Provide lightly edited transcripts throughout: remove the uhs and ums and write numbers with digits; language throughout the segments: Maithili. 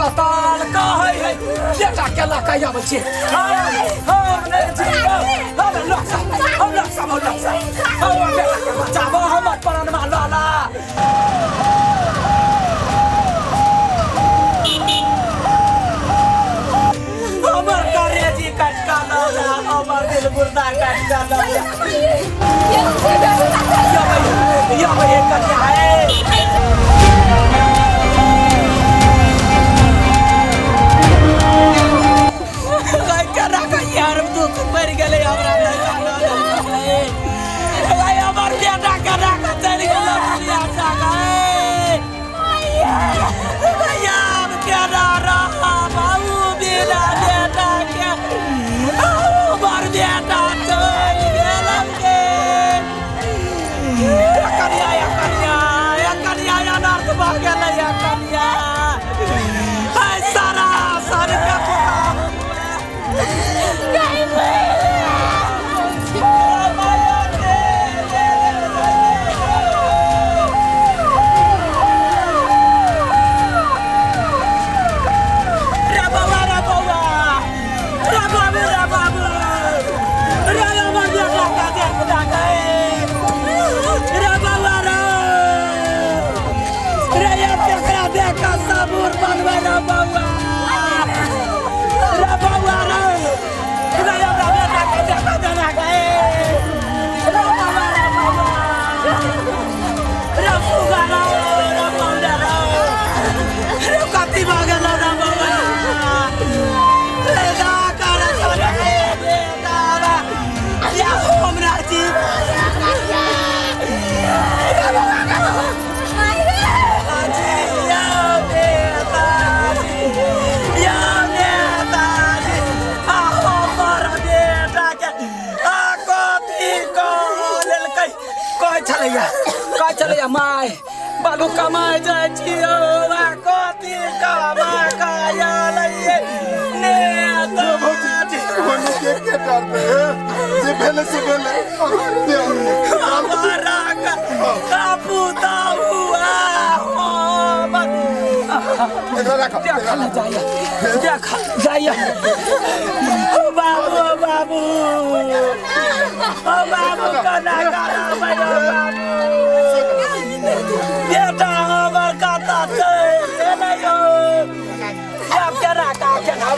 अस्पताल कहै है बेटा के लऽ कऽ आबै छी हम नहि जीब हम लोक सब हम लोक सब हम लोक सब हमर बेटा के बचाबो हमर प्राणमा लऽ ला हमर करेजी कटका लऽ ला हमर दिल गुर्दा कटका लऽ ला यो भैया यो भैया कन्या है यार दुख पड़ गेलै हमरा भाई हमर बेटा केना के चलि गेलै दुनिया से भैया हम केना रहब बाबू बिना बेटा के हमर बेटा चलि गेल गे कन्या या कन्या या कन्या अनर्थ भऽ गेलै या कन्या सारा सर के रे बौआ रे बौआ रे बाबू रे बाबू रे हमर बेटा के देख के रे बौआ रे रे ये केकरा देख के सबूर बनबै रे बौआ रे बौआ रे रे हमरा बेटा के देख के देना के रे बौआ रे बौआ रे सुगा रे रे बौआ रे रे कथी भऽ गेल रे बौआ रे ना कर रे बेटा रे या हमरा जीवन कहै छलैया माय बाबू कमाय जाइ छियौ आ कथी कमा कऽ ने होने के के डरते हैं जे भेले से भेले हमारा पुतहु एकरा राख देखल जाइया देखल जाइया ओ बाबू ओ बाबू ओ बाबू कना कराबै ओ बाबू बेटा हमर कतऽ चलि गेलै यौ आब केना का केना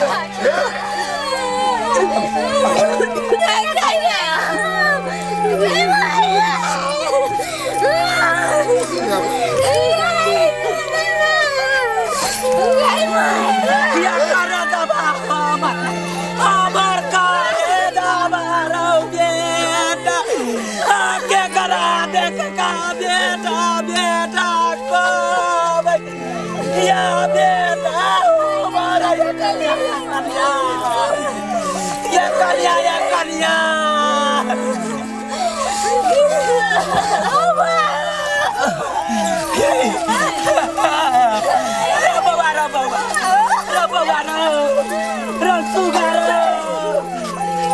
किया कर दबा हमर हमर करे दबा रौ बेटा आके करा देख का बेटा बेटा को या बेटा हमारा या कन्या या कन्या या कन्या रे बौआ रे बौआ रे बौआ रे रे सुगा रे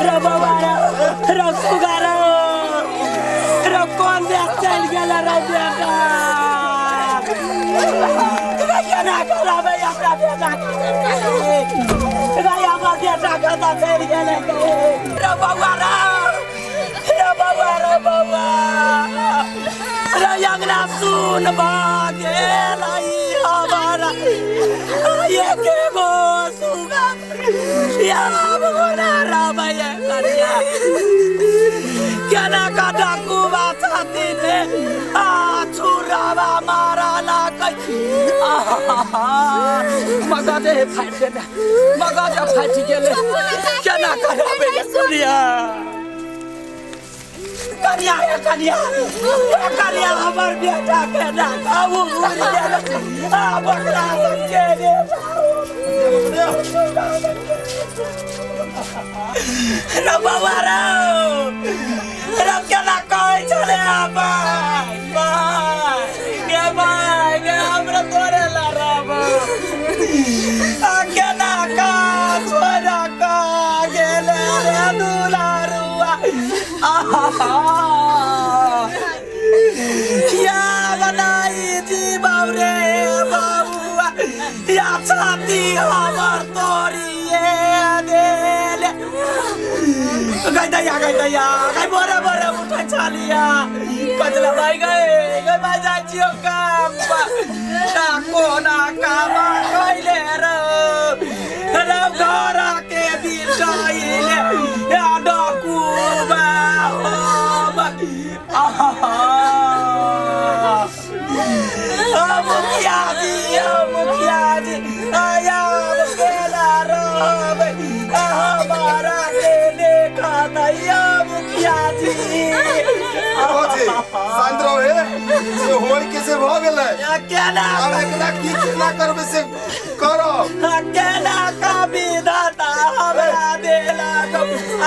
रे बौआ रे रे सुगा रे रे कोन देश चलि गेल रे बेटा रे केना कराबै हमरा बेटा के रे हमर बेटा कतऽ चलि गेलै रे बौआ रे रे बौआ रे बौआ रे अंगना सुन भऽ गेल हमर एके गो सुगा या आब गोना रहबै कनिया केना का डाकुबा छथिन रे आ छुराबा मारा लागै मगजे फाटि गेलै मगजे फाटि गेलै केना करबै कनिया कनिया हे कनिया हे कनिया हमर बेटा के ना आबू उड़ि गेल आ बकरा सबके रे रे बौआ रे रे केना कहै छलै आ बाय बाय गे बाय गे हमरा तोरे ला रब आ केना का छोरा का गेले रे दुलारुआ आहा या बनाई जी बाबू रे बाबुआ या छाती हमर तोड़िए देल गई दैया गई दैया गई बोरे बोरे उठै छलिया कचला भाई गए गई भाई जाइ छियौ काम पर ना कोना काम कैले रो रे घर के बिटाइले या डकुबा हम आहा मुखिया जी मुखिया जी आया केला रहबै हमारा के देखा दैया मुखिया जी। जी शांत रहो हे, जे होय के से भ गेलै। केना आब एकरा की केना करबै से करो। केना का विधाता हमरा देलक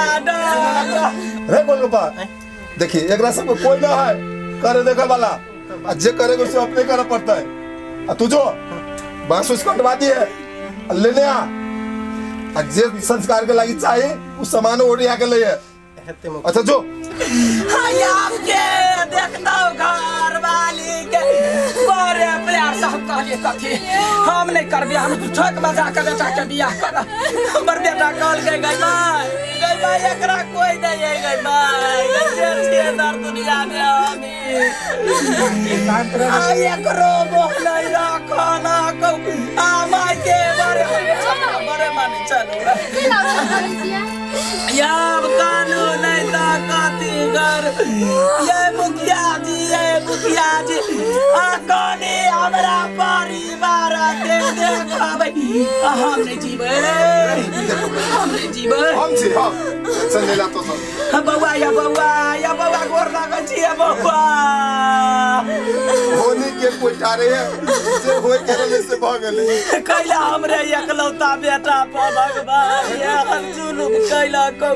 आडर। रे गोलगप्पा देखिए एकरा सब कोई ना है करे देखे वाला, आ जे करेगा से अपने करे पड़ता है। आ तू जो बांस उस कटवा दिए लेने आ, आ जे संस्कार के लागी चाहिए उस सामान ओरिया के लिए। अच्छा जो के देखता घर वाली के बड़े प्यार से हम कहलिए कथी हम नहीं करबे, हम ठोक बजा के बेटा के बियाह कर। हमर बेटा कहल गई गई माय गई माय एकरा कोई नहीं है गई माय गई छियै दर दुनिया में हमी आ एकरो मोह नहीं रखल आ my के बड़े बड़े माने चलू याब कानू नहीं त कथी कर ये मुखिया जी ये मुखिया जी आ कनी हमरा परिवार के देखबै। हम नहीं जीबै, हम नहीं जीबै। हम छी हम टेंशन ले ला तो सब। बौआ या बौआ या बौआ गोर लागल छी बौआ। होली के कोई टारे है जे होय के रहले से भ गेलै। कैला हमरे एकलौता बेटा पर भगवान एहन जुलुम कैला को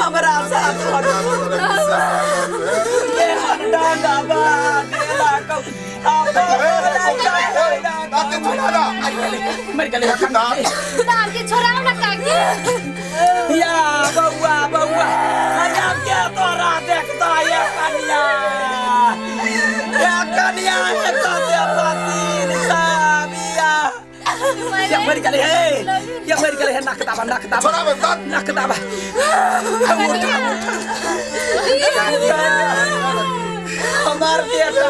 हमरा साथ एहन डांडा बा देला को आ मर गेलै के छोड़ाओ ना काकी। या बौआ बौआ आब के तोरा देखता ये कनिया या कनिया हे कते पसीन साबिया या मर गेलै हे या मर गेलै हे नाक दाबा नाक दाबा छोड़ाबे नाक दाबा हमार बेटा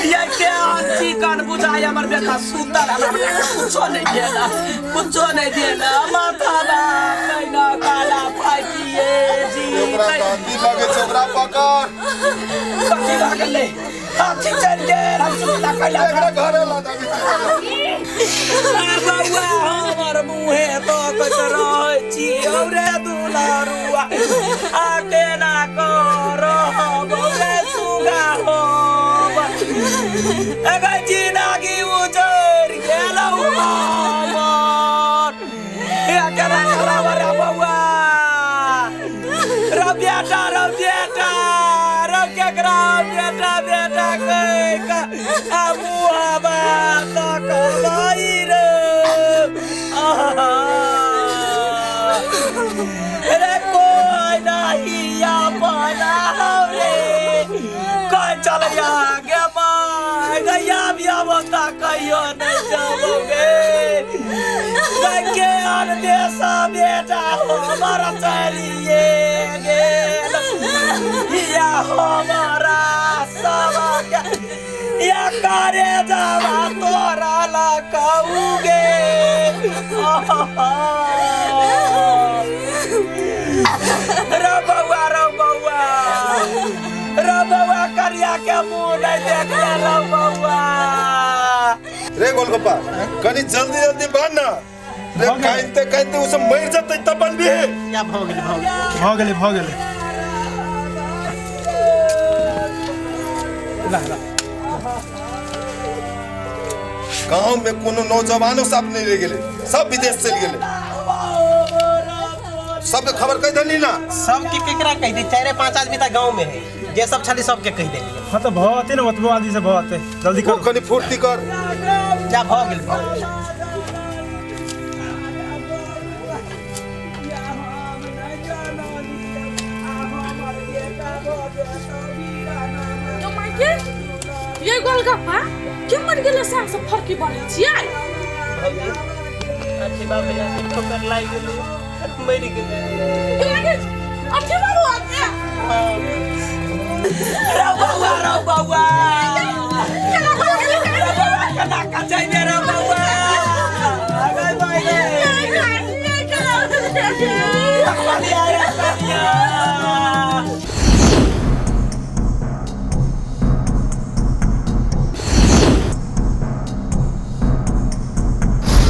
ये के चिकन बुझाय हमर बेटा सुतल हमरा बेटा कुछो नहीं देला कुछो नहीं देला माथा ना काला फाटिए जी ओकरा दांती लगे छै ओकरा पकड़ कथी भऽ गेलै हाथी चलि गेल हम सुतला कैला एकरा घरे ला दाबी। बौआ हमर मुँहे तकैत रहै छी रे दुलारुआ आ केना करब रे सुगा होब एगो जिनगी उजरि गेलौ हमर। केना करब रे बौआ रौ बेटा रौ बेटा रौ केकरा बेटा बेटा कहि कऽ आ मुँहबा तकबै रे रे कोई नहीं अपना रे कोई चल गे माय गैया बिया बता कहियो नहीं जाबोगे के आन देश बेटा हमारा चलिए गेल या हमारा सब या करे जावा तोरा लकाऊगे। रे बौआ रे बौआ रे बौआ करिया के मुँह नहीं देखले रे बौआ। रे गोलगप्पा कनी जल्दी जल्दी बांध ना रे, काइनते काइनते उ सब मर जतै तब बनबी है। या भ गेलै भ गेलै भ गेलै भ गेलै ला ला। गांव में कोनो नौजवानो सब नहीं रह गेलै, सब विदेश चलि गेलै। सबके खबर कह देली ना? सबके केकरा कह दी, 4-5 आदमी त गांव में है जे सब छली सबके कह देली। हां त भते न ओतबो आदमी से भते जल्दी कर कनी फुर्ती कर जा भ गेल भ गेल। के ये गोलगप्पा के मर गेलै से अहाँ सब फरकी बनै छियै? भौजी, अथी बाबू के ठोकर लागि गेलै, मरि गेलै। अथी बाबू आके रौ बौआ, रौ बौआ, रौ बौआ, केना कचैबे?